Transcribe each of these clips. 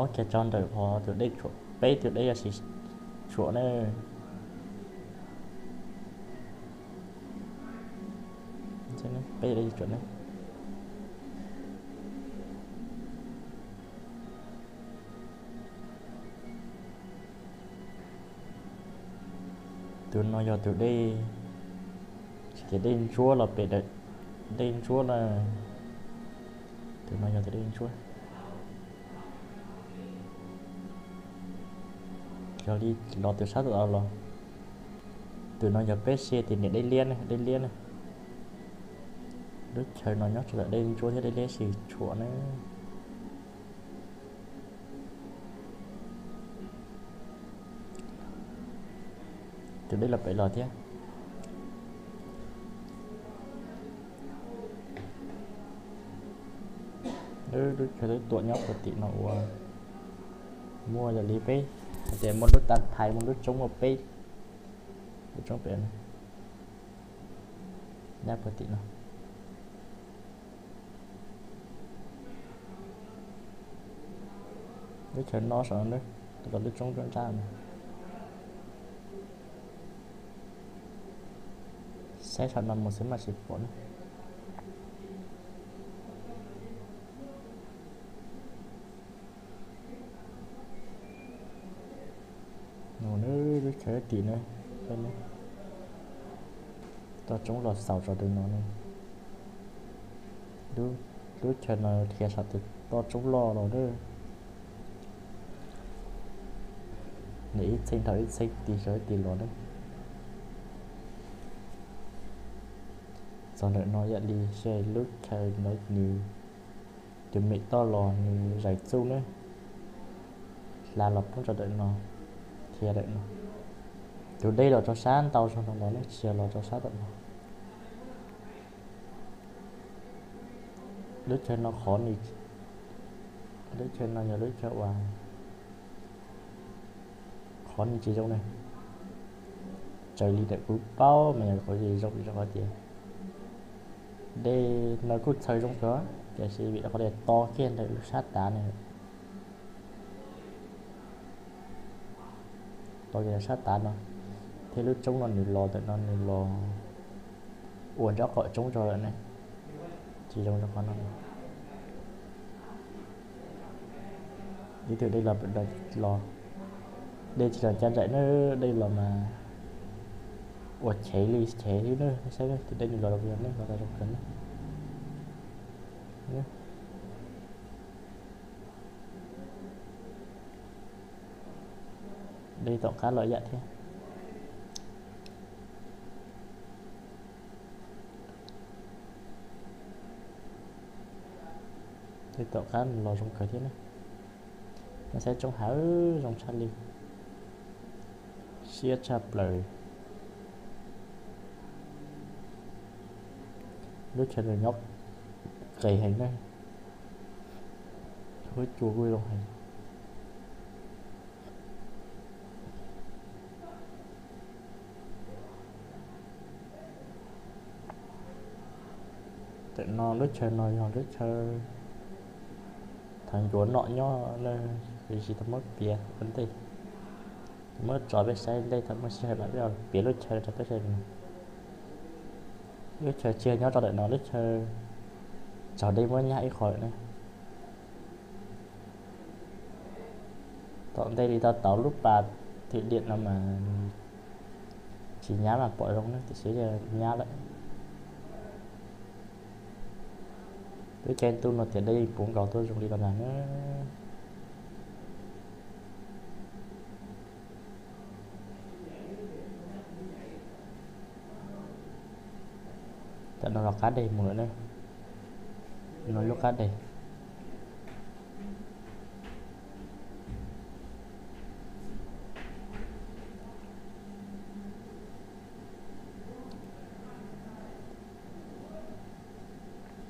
Ob kiag tso ntawm qhov tus dej tshuam, peb tus dej yog siv tshuam na. Peb tus dej tshuam na. Tus no yog tus dej, tsis tias dej ntsuab los pem dawm, dej ntsuab na. Tus no yog tus dej ntsuab. Yog li los tus sab tom los, tus no yog peb siv tias niam dej liab na, dej liab na. Lub chaw no nyob rau ntawm dej ntsuab thiab dej liab siv tshuam na. Tus dej los pem los thiab. Lub chaw twb tuam nyob puag tim no uas muaj yog li peb hais tias muaj lub tag phais, muaj lub tsoob, muaj peb lub tsoob pem no, nyob puag tim no. Lub chaw no saum no, los lub tsoob nruab nrab no. Saib saum no mus xwb mam tsis pom na. Nws lub chaw tim no, toj tsoob los xaus tso rau no ne. Lub chaw no dhia saum tus toj tsoob loj los na. Nws ib txheej dhau ib txheej, tig saum ib tig los na. Txog ntawm no yam li lub chaw ntawd nws, tus mem toj los nws zais txuj na, hla los poob rau ntawm no, dhia ntawm no. Tus dej los rau sab ntau zog no los ne, tsis yog los rau sab ntawm no. Lub chaw no qhov nws, lub chaw no yog lub chaw uas qhov nws tsis zoo na. Raws li ntawm kuv paub mas yog qhov zoo vim rau qhov tias dej no kuj txhaws zoo kawg, tiam sis vim rau qhov tias to kiag ntawm lub sab tav ne, to kiag ntawm sab tav no, thiab lub tsoob no nws los ntawm no nws los ua nraub qaum tsoob rau lawm ne, tsis zoo rau qhov no. Ib tug dej los, los, dej tsis los ncaj nraim na, dej los mas ua chev li chev xwb na, saib tus dej nws los rau qhov no, los rau qhov no. Dej tom qab los ib yam thiab. Dej tom qab los zoo kawg thiab ne. Nej saib tsoob hav zoo tshaj li, siab tshaj plaws. Lub chaw no nyob qis heev na, huab cua kuj zoo heev. Tam no lub chaw no yog lub chaw thaum ncuav nom nyob na, kuv tsis tau muab piav ua ntej, muab tso peb saib ntej, thaum muaj sij hawm mas peb piav lub chaw rau peb saib. Lub chaw tsis yog nyob rau ntawm no, lub chaw tsaus dej muab nyab ib qho lawm ne. Tom ntej li tau tauv lub pas thwm diam no mas tsis nyab mas pom zoo ne, tiam sis nyab lawm. Twb caij ntuj no tias dej yeej puv nkaus tuaj zoo li no ntag na. Tam no los qab deg mus lawm ne, no lub qab deg.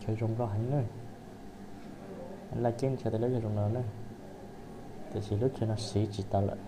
Chaw zoo nkauj heev na. Laj ceeb ntshe tias lub chaw zoo no na, tiam sis lub chaw no siv tsis tau lawm.